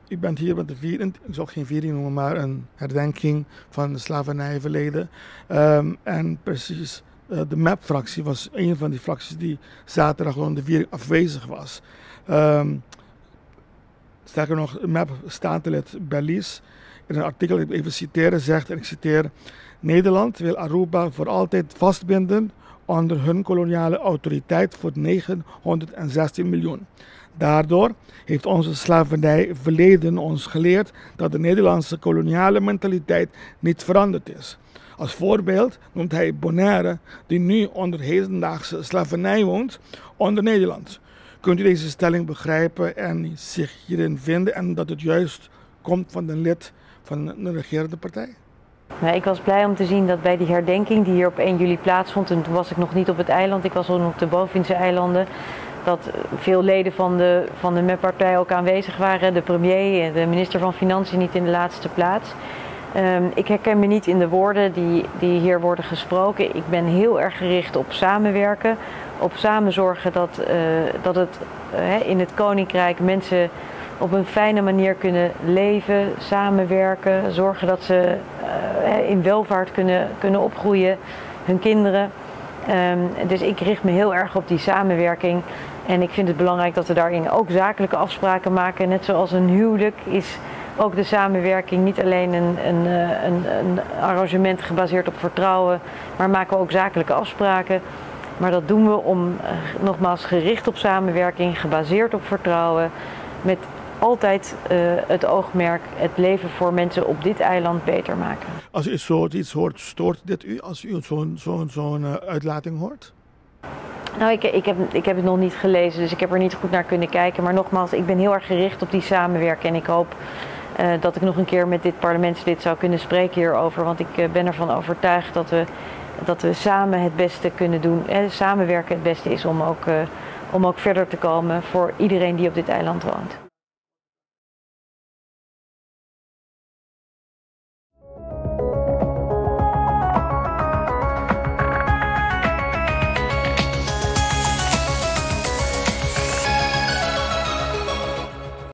U bent hier met de viering, ik zal geen viering noemen, maar een herdenking van de slavernijverleden. En precies de MEP-fractie was een van die fracties die zaterdag rond de viering afwezig was. Sterker nog, MEP-statenlid Berlies, in een artikel, ik even citeren, zegt, en ik citeer: "Nederland wil Aruba voor altijd vastbinden onder hun koloniale autoriteit voor 916 miljoen. Daardoor heeft onze slavernijverleden ons geleerd dat de Nederlandse koloniale mentaliteit niet veranderd is." Als voorbeeld noemt hij Bonaire, die nu onder hedendaagse slavernij woont, onder Nederland. Kunt u deze stelling begrijpen en zich hierin vinden en dat het juist komt van een lid van de regerende partij? Nou, ik was blij om te zien dat bij die herdenking die hier op 1 juli plaatsvond, en toen was ik nog niet op het eiland, ik was al op de Bovense eilanden, dat veel leden van de MEP-partij ook aanwezig waren, de premier en de minister van Financiën niet in de laatste plaats. Ik herken me niet in de woorden die hier worden gesproken. Ik ben heel erg gericht op samenwerken, op samen zorgen dat het in het Koninkrijk mensen op een fijne manier kunnen leven, samenwerken, zorgen dat ze in welvaart kunnen opgroeien, hun kinderen. Dus ik richt me heel erg op die samenwerking en ik vind het belangrijk dat we daarin ook zakelijke afspraken maken. Net zoals een huwelijk is ook de samenwerking niet alleen een arrangement gebaseerd op vertrouwen, maar maken we ook zakelijke afspraken. Maar dat doen we om, nogmaals, gericht op samenwerking, gebaseerd op vertrouwen, met altijd het oogmerk het leven voor mensen op dit eiland beter maken. Als u zoiets hoort, stoort dit u als u zo'n uitlating hoort? Nou, ik heb het nog niet gelezen, dus ik heb er niet goed naar kunnen kijken. Maar nogmaals, ik ben heel erg gericht op die samenwerking. En ik hoop dat ik nog een keer met dit parlementslid zou kunnen spreken hierover. Want ik ben ervan overtuigd dat we samen het beste kunnen doen. Samenwerken het beste is om ook verder te komen voor iedereen die op dit eiland woont.